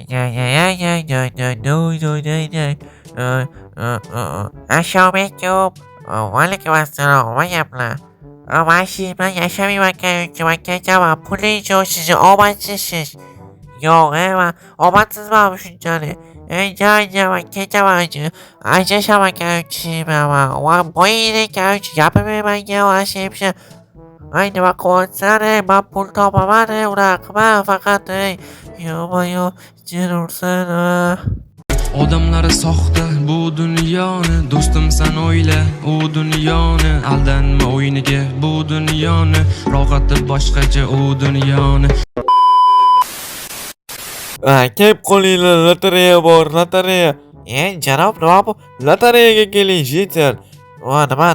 Assalomu alaykum. Vaalaykum assalom. Nima gaplar? Man siz bilan yashamayman, короче, man ketaman. Pulingiz yo'q sizni, omadsizsiz. Yo'q, man omadsizmanmi shunchalik? Ey, ja, man ketaman. Ajrashaman, короче, siz bilan man. Va boyingni, короче, gapirmang manga, вообще. Ay, nima qilyapsan, ey? Man pul topaman, ey, unaqa qilma faqat, ey. Ё-моё, jin ursin, a. Odamlari soxta bu dunyoni. Do'stim, san o'yla u dunyoni. Aldanma o'yiniga bu dunyoni. Rohati boshqacha u dunyoni. Ha, kelib qolinglar, lotereya bor, lotereya. E, janob, nima bu? Lotereyaga keling, житель. Va, nima,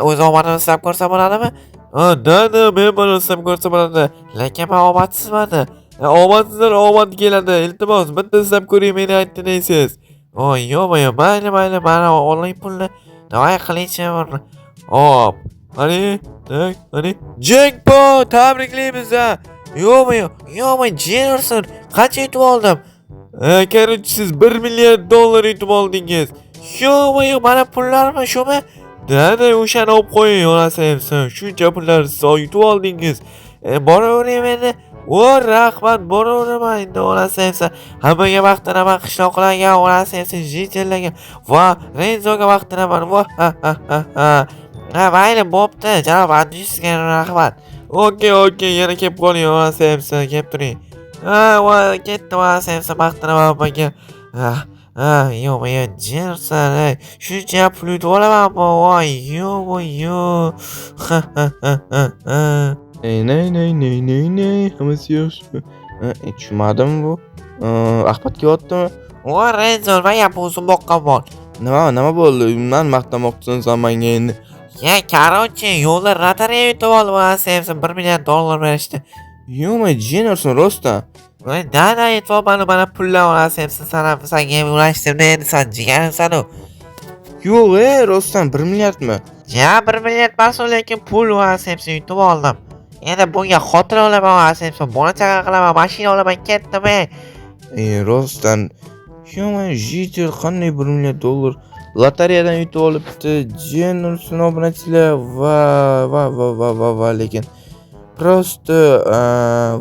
o'z omadimni sinab ko'rsam bo'ladimi? Ha, да, bemalol sinab ko'rsa bo'ladi. Lekin men omadsizman. Omadsizlar omad keladi. Iltimos, bitta sinab ko'ring, meni aytdi deysiz. Voy, ё-моё, mayli, mayli, mana oling pulni. Давай qilingchi bir. Hop, qani, так, qani. Jekpot, tabriklaymiz ha. Ё-моё, ё-моё, jin ursin. Qancha yutib oldim? Короче, siz 1 milliard dollar yutib oldingiz. Ё-моё, mana pullarmi, shumi? Да, o'shani olib qo'ying, onasi emsin. Shuncha pullarni siz yutib oldingiz. E, boravering endi. O, rahmat, boraveraman endi, onasi emsin. Hammaga maqtanaman, qishloqlarga, onasi emsin, житель larga va Renzoga maqtanaman. Va ha ha ha ha. Ha, mayli, bo'pti. Janob Abdu, sizga rahmat. Okey, yana kelib qoling, onasi emsin, kelib turing. Ha, va ketdi, onasi emsin, maqtanaman hammaga. Ha, ha, ё-моё, jin ursin, ey. Shuncha pul yutib olamanmi? Voy, ё-моё. Ha ha ha ha ha. Ey, ne ne ne ne ne, hammasi yaxshimi? Tushunmadim bu. Ahmad kelyaptimi? O, Renzo, nima gap, o'zim boqqan mol? Nima bo'ldi? Man maqtamoqchisan san menga endi. Ya, короче, yo'lda lotereya yutib oldim, onasi emsin, 1 milliard dollar berishdi. Yo'q, jin ursin, rostdan. Voy, да, yutib olmadim, mana pullar, onasi emsin, san ham senga ham ulashdim endi, san jigarimsan u. Yo'q, e, rostdan 1 milliardmi? Ja, 1 milliard emas, lekin pul, onasi emsin, yutib oldim. Endi bunga xotin olaman, onasi emsin, bola chaqa qilaman, mashina olaman, ketdim, ey. E, rostdan. Yo'q, житель qanday 1 milliard dollar lotereyadan yutib olibdi. Jin ursin, obunachilar, va va va va va va, lekin просто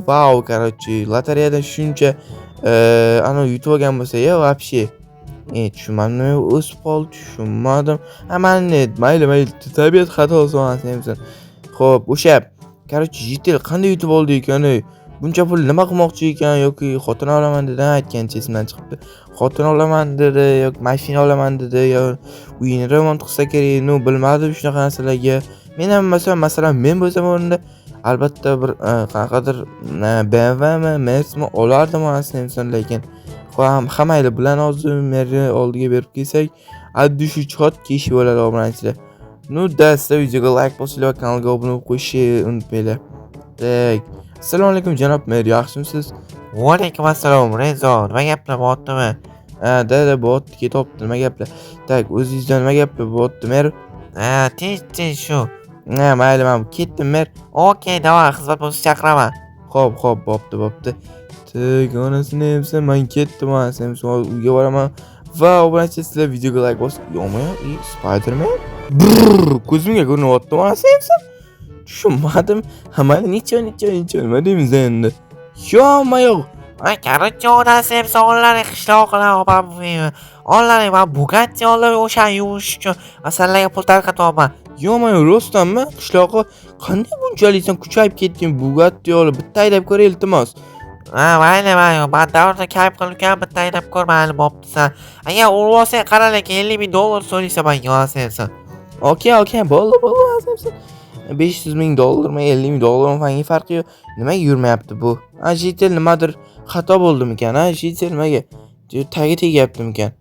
vau, короче, lotereyadan shuncha anavi yutib olgan bo'lsa, ya, вообще. E, tushunmadim, nima o'sib qoldi, tushunmadim. Ha, mayli, mayli, mayli, tabiat xatosi, onasi emsin. Xo'p, o'sha, короче, житель qanday yutib oldi ekan, ey? Buncha pul nima qilmoqchi ekan yoki xotin olaman dedi, aytgancha esimdan chiqibdi. Xotin olaman dedi yoki mashina olaman dedi yo uyini remont qilsa kerak, ну, bilmadim shunaqa narsalarga. Men ham masalan, men bo'lsam o'rnida albatta bir qanaqadir BMWmi, Mercmi olardim, onasini emsin, lekin ha, mayli, bularni hozir merni oldiga berib kelsak, от души чётко ish bo'ladi, obunachilar. Ну да, sizlar videoga like bosinglar va kanalga obuna bo'lib qo'yishni unutmanglar. Так. Assalomu alaykum, janob mer, yaxshimisiz? Va alaykum assalom, Renzo, nima gaplar, bo'lyaptimi? Ha, да, bo'lyapti, ketyapti, nima gaplar? Так, o'zingizda nima gaplar bo'lyapti, mer? Ha, tinch, tinch shu. Ha, mayli, men ketdim, mer. Okey, давай, xizmat bo'lsa chaqiraman. Xo'p, bo'pti, bo'pti. Так, onasini emsin, men ketdim, onasini emsin, uyga boraman. Va obunachi, sizlar videoga like bosib, yo'qmi? Spiderman? Brrr, ko'zimga ko'rinyapti, onasini emsin. Tushunmadim. Ha, mayli, necha, necha, necha, nima deymiz endi? Yo'qma, yo'q. Ay, короче, onasi emsin, onlaring qishloqlar, onlaring, man Bugatti oldim o'shani yuvish uchun. Masalan, pul tarqatyapman. Yo'qmi, rostdanmi? Qishloqqa qanday bunchalik sen kuchayib ketding, Bugatti olib, bitta haydab ko'ray, iltimos. Ha, mayli, mayli. Man davrda kayf qilib bitta haydab ko'r, mayli, bo'pti san. Agar urib olsang, qara, lekin 50 ming dollar so'raysan menga, onasi emsin. Okey, bo'ldi, bo'ldi, onasi emsin. 500 ming dollarmi, 50 ming dollarmi, fanga farqi yo'q. Nimaga yurmayapti bu? Ha, житель, nimadir xato bo'ldimikan, ha? Житель, nimaga? Tagi tegyaptimikan?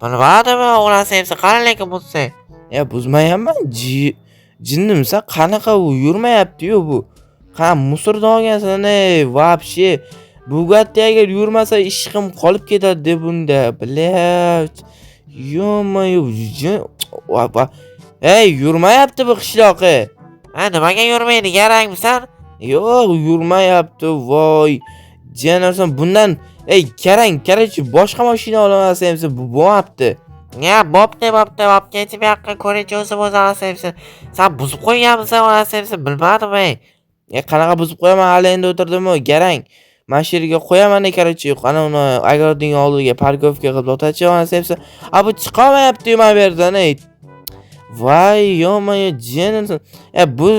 Bilmadim, onasi emsin, qara lekin buzsang. Ya, buzmayapman. Jinnimisan? Qanaqa u yurmayapti-yu bu? Ha, мусор dan olgansan, ey, вообще. Bugatti agar yurmasa ishqim qolib ketadi deb bunda. Блядь. Ё-моё, ey, yurmayapti bu qishloqi. Ha, nimaga yurmaydi, garangmisan? Yo'q, yurmayapti, voy. Jin ursin, bundan Ey, qarang, короче, boshqa mashina olaman, bu bo'lmabdi. Ya, bo'pti, bo'pti, olib ketib yoqqa ko'rinchi o'zim o'zi olasan. San buzib qo'yganmisan olasan, bilmadim ey. Qanaqa buzib qo'yaman, hali endi o'tirdim-ku, garang. Mana shu yerga qo'yaman, короче, ana uni огород ning oldiga парковка qilib to'xtatchi olasan. A bu chiqolmayapti mana bu yerdan, ey. Voy, ё-моё, jiyanimsan. Bu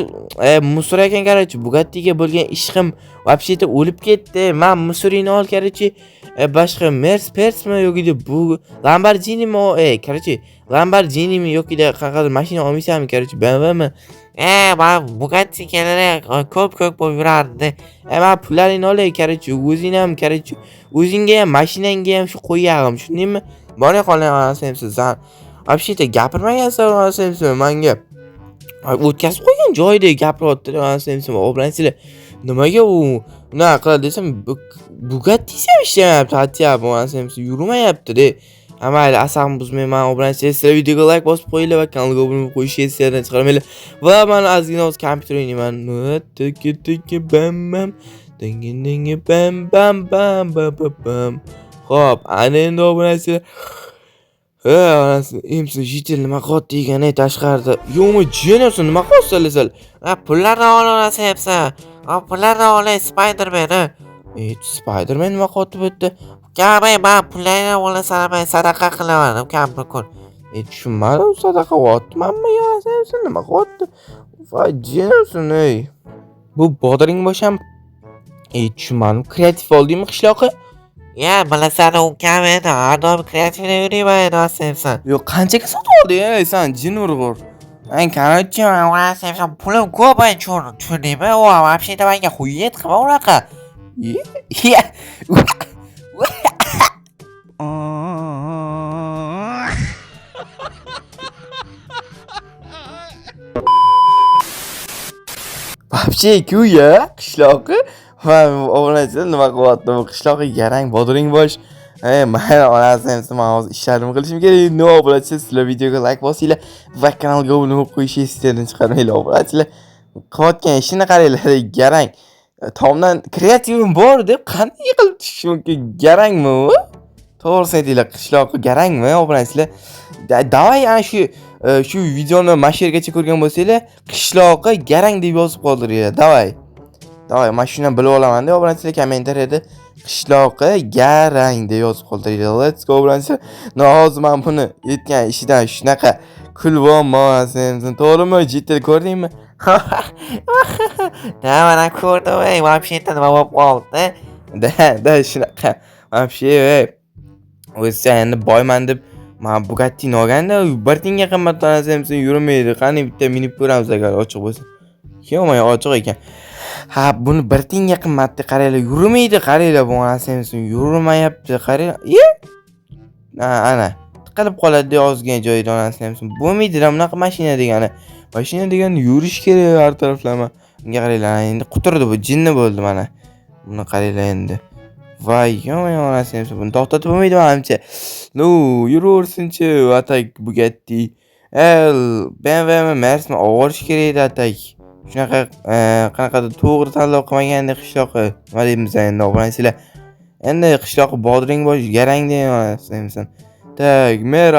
мусор ekan, короче, Bugattiga bo'lgan ishqim вообще-то o'lib ketdi. Man мусор ingni ol, короче, boshqa Mers Persmi yoki bu Lamborghinimi, короче, Lamborghinimi yoki qanaqadir mashina olmaysanmi, короче, BMWmi? Man Bugatti kelini ko'p-ko'p bo'lib yurardi. Man pullaringni olay, короче, o'zing ham, короче, o'zingga ham, mashinangga ham shu qo'yag'im, tushundingmi? Bora qoling, san. Вообще-то gapirmagansan, manga. O'tkazib qo'ygan joyida gapiryapti, oblanchilar. Nimaga u unaqa qiladi desam, Bugattisi ham ishlamayapti, хотя бы, yurmayapti-da. Mayli, asabimni buzmayman, obunachilar, sizlar videoga like bosib qo'yinglar va kanalga obuna bo'lib qo'yishni esinglardan chiqarmanglar. Va man ozgina hozir kompyuter o'ynayman. Tiki tiki bam bam, dingi dingi bam bam bam bam bam bam. Xo'p, ana endi obunachilar. Ha, onasi emsin, житель nima qilyapti ekan, ey, tashqarida. Yo'qmi, jiyanimsan, nima qilyapsan sal? Ha, pullarni olasan. Ha, pullarni olay, Spiderman, ha. Ey, Spiderman nima qilyapti bu yerda? Ukam, ey, man pullarni olasan, men sadaqa qilaman, ukam bir kun. Tushunmadim, sadaqa qilyaptimanmi, yo'q, nima qilyapti? Voy, jiyanimsan, ey. Bu bodring bosh ham. Tushunmadim, kreativ oldingmi qishloqqa? Ya, bilasan, ukam endi har doim kreativda yuriyman endi olasan. Yo'q, qanchaga sotib olding, ey, san jin urg'ur? Man, короче, Olasan, pulim ko'p, ey, tushundingmi? U вообще-то menga xuyet qilma unaqa. Ya. Вообще ku ya, qishloqi. Va obunachilar nima qilyapti bu qishloqi garang bodring bosh. Mayli, onasi, man hozir ishlarimni qilishim kerak. No, obunachilar, sizlar videoga like bosinglar va kanalga obuna bo'lib qo'yishni esinglardan chiqarmanglar, obunachilar. Qilayotgan ishini qaranglar, garang. Tomdan kreativim bor deb qanday yiqilib tushishi mumkin? Garangmi u? To'g'risini aytinglar, qishloqi garangmi, obunachilar? Давай ana shu shu videoni mana shu yergacha ko'rgan bo'lsanglar, qishloqi garang deb yozib qoldiringlar. Давай. Давай, mana shundan bilib olaman-da, obunachilar, kommentariyada qishloqi garang deb yozib qoldiringlar. Let's go, obunachilar. No, hozir men buni aytgan ishidan shunaqa kulvyapman, sen to'g'rimi? Jiddiy ko'rdingmi? Da, mana ko'rdim, ey, вообще-то nima bo'lib qoldi? Da, da, shunaqa. Вообще, ey. O'zi endi boyman deb men Bugattini olganda bir tiyinga qimmat onasi yurmaydi. Qani bitta minib ko'ramiz agar ochiq bo'lsa. Yo'q, ochiq ekan. Ha, buni bir tiyinga qimmatni qaranglar, yurmaydi, qaranglar bu onasi yurmayapti, qaranglar. Ye? Ha, ana. Tiqilib qoladi ozgina joyida onasi. Bo'lmaydi bunaqa mashina degani. Mashina degani yurish kerak har taraflama. Bunga qaranglar, endi quturdi bu, jinni bo'ldi mana. Buni qaranglar endi. Voy, yomon onasi, buni to'xtatib bo'lmaydi manimcha. Nu, yuraversinchi, atak Bugatti. El, BMWmi, Mersmi olib kerak edi atak. Shunaqa qanaqadir to'g'ri tanlov qilmaganda qishloqi. Nima deymiz endi obunachilar? Endi qishloqi bodring bosh garang deyman. Так, mer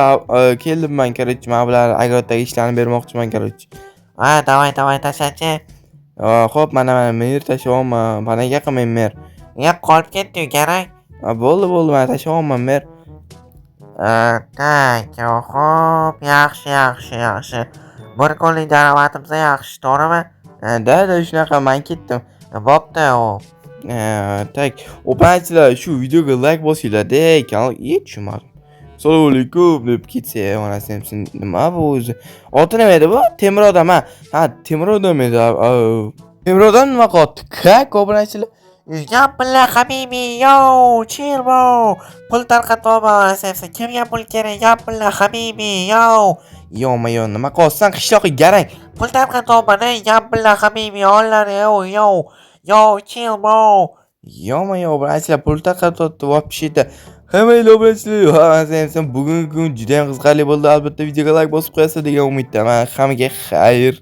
keldim man, короче, mana bular огород dagi ishlarni bermoqchiman, короче. Ha, давай, давай, tashlachi. Xo'p, mana mana mer tashlayapman. Panaga qilmang mer. Ya, qolib ketdi garang. Bo'ldi, bo'ldi, mana tashlayapman mer. Так, xo'p, yaxshi, yaxshi, yaxshi. Bir kunlik daromadimiz yaxshi, to'g'rimi? Da, da, shunaqa, men ketdim. Bo'pti, u. Так, obunachilar, shu videoga like bosinglar-da, kanal, tushunmadim. Assalomu alaykum deb ketsa, onasi nima bu o'zi? Oti nima edi bu? Temir odam, ha. Ha, temir odam edi. Temir odam nima qilyapti? Как, obunachilar? Yapilla habibi, yo, chill bro. Pul tarqatyapman, kimga pul kerak? Yapilla habibi, yo. Yo'ma-yo, nima qilyapsan qishloqi garang? Pul tarqatyapman, ey, yapilla habibi, ollar, yo, yo. Yo, chill bro. Yo'ma-yo, obunachilar, pul tarqatyapti вообще-то. Hammalar obunachilar, ha, sen bugungi kun juda ham qiziqarli bo'ldi. Albatta videoga like bosib qo'yasiz degan umiddaman. Hammaga xayr.